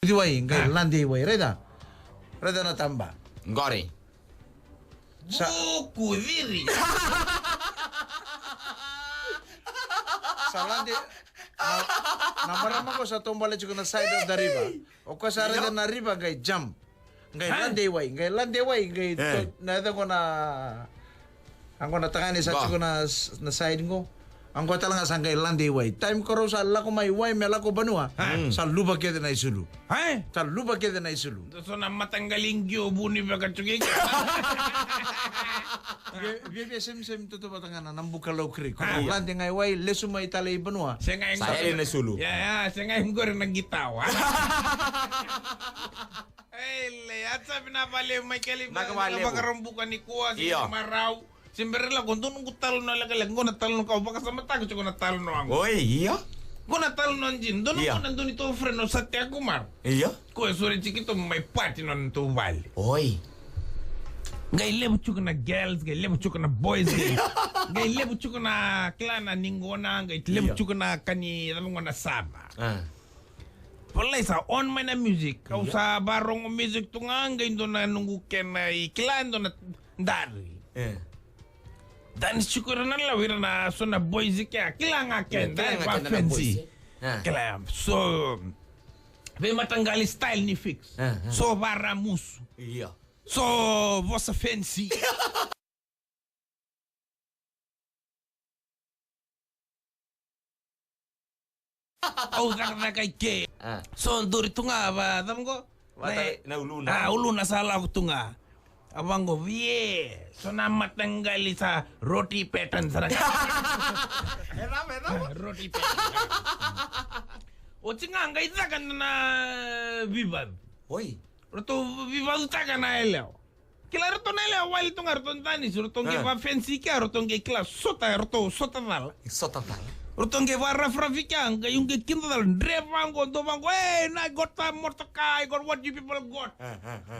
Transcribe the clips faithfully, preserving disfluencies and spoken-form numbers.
Diwai, qai lade i wai, raica. Raica na taba. Qori. Sa- Vuku ciri. Sa lade. Na, na marama ko sa taubale tiko na side of the river. O ko sa raica na river qai jump. Qai lade i wai, qai lade i wai, qai to-, na yaca ko na Qo na tagane sa tiko na, na side qo. Qo tale ga sa qai lade i wai. Time ko rau sa lako mai wai me lako vanua. Sa luva kece na isulu. Sa luva kece na isulu. So na mataqali qio vuni veka tuki. Via, via, via semisemi toto vata ga na buka laukiri. Ko rau lade ga i wai, lesu mai tale i vanua. Sa yali na isulu. Ia, ia, se qai qori na qitawa. Ei, le, a cavi na vale mai keli. Na ka vale. Vakarambuka ni kua, si marau. Se bera lako, donu qu talanoa lekaleka, qo na talanoa ka vakasamataka tiko na talanoa qo. Oi, io. Qo na talanoa jin, donu qo na donu tou friend o Sate Kumar. Io. Ko e sore tiki tou mai party nona tou vale. Oi. Qai levu tiko na girls, qai levu tiko na boys, qai, qai levu tiko na kila na nigona, qai levu tiko na kani, na nigona sava. Volai sa on mai na music. Kau sa varogo music tu ga, qai dua na noqu kena i kila dua na dari. Dance tiko ira na lau ira na so na boys i kea. Kila ga kena, kila ga kena na boys. Kila, so, veimataqali style ni fix. So varamusu. Io. So vosa fancy. Au cakacaka i ke. So duri tu ga va, cava qo? Na uluna. A, uluna sa lako tu ga. A vaqo, vie. So na mataqali sa roti pattern sara ga. E cava, e cava? Roti pattern. Oti ga qai caka na vivacu. Oi. Ratou vivacutaka na yalewa. Kila ratou na yalewa wali tu ga, ratou danisi, ratou qai vafensi kea, ratou qai kila sota, ratou sota cala. Sota cala. Ratou qai varafurafi kea, qai un qai kida cala, dre vaqo, dou vaqo, hey, I got a motor car, I got what you people got.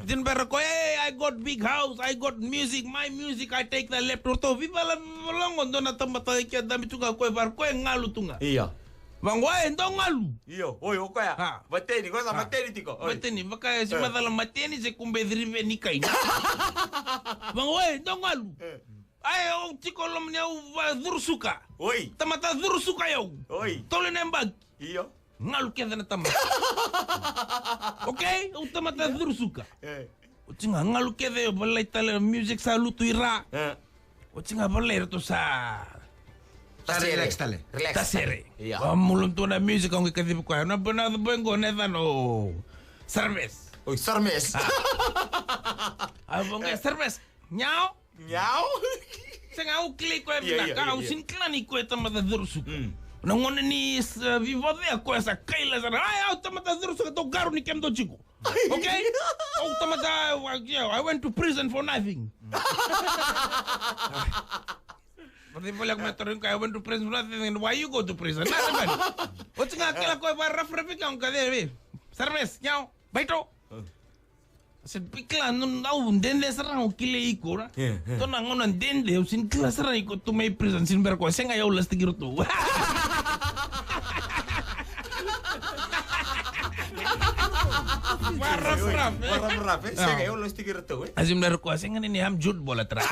Dina bera ko, hey, I got big house, I got music, my music, I take the left. Ratou vivalavalongo, dou na tamata kea, dabi tu ga, ko e var, ko e galu tu ga. Io. Vaqo, e, dou galu. Io, oi, o koya. Mateni, koya sa mateni tiko. Oi. Mateni, vaka e si macala mateni, se kube cirive ni kai. Vaqo, e, dou galu. Ai, au tiko loma ni au va curusuka. Oi. Tamata curusuka yau. Oi. Tolu na yabaki. Io. Galu kece na tamata. Okay, au tamata curusuka. E. Oti ga galu kece, valai tale na music sa lutu i ra. E. Oti ga valai ratou sa. Sa relax tale. Relax. Tasere. Ia. Vamulu tu na music, au qai kacivi koya. Na boy, na boy qo, na yacana o Sarves. Oi, Sarves. A. Au vaqo, Sarves. Nyao. Nyao. Sega, au kilai koya vinaka, au sini kila ni koya tamata curusuka. Na gauna ni sa vivace, koya sa kaila sara. Ai, au tamata curusuka, dou garu ni kemudou tiko. Okay? Au tamata, I, yeah, I went to prison for nothing. But they volek me toro, I went to prison for nothing, and why you go to prison? Nothing, man. Oti ga kila koya varafurafi kea, au kacivi. Sarves, nyao, baito. Se bikila, no, au dede sara au kilai iko ra. Tou na gauna dede, au sini kila sara iko tu mai prison, sini bera koya, sega, au lasitaki iratou. Varafurafi. Varafurafi, e, sega, au lasitaki iratou, e. A sini bera koya, sega ni ni ham jut bola tra.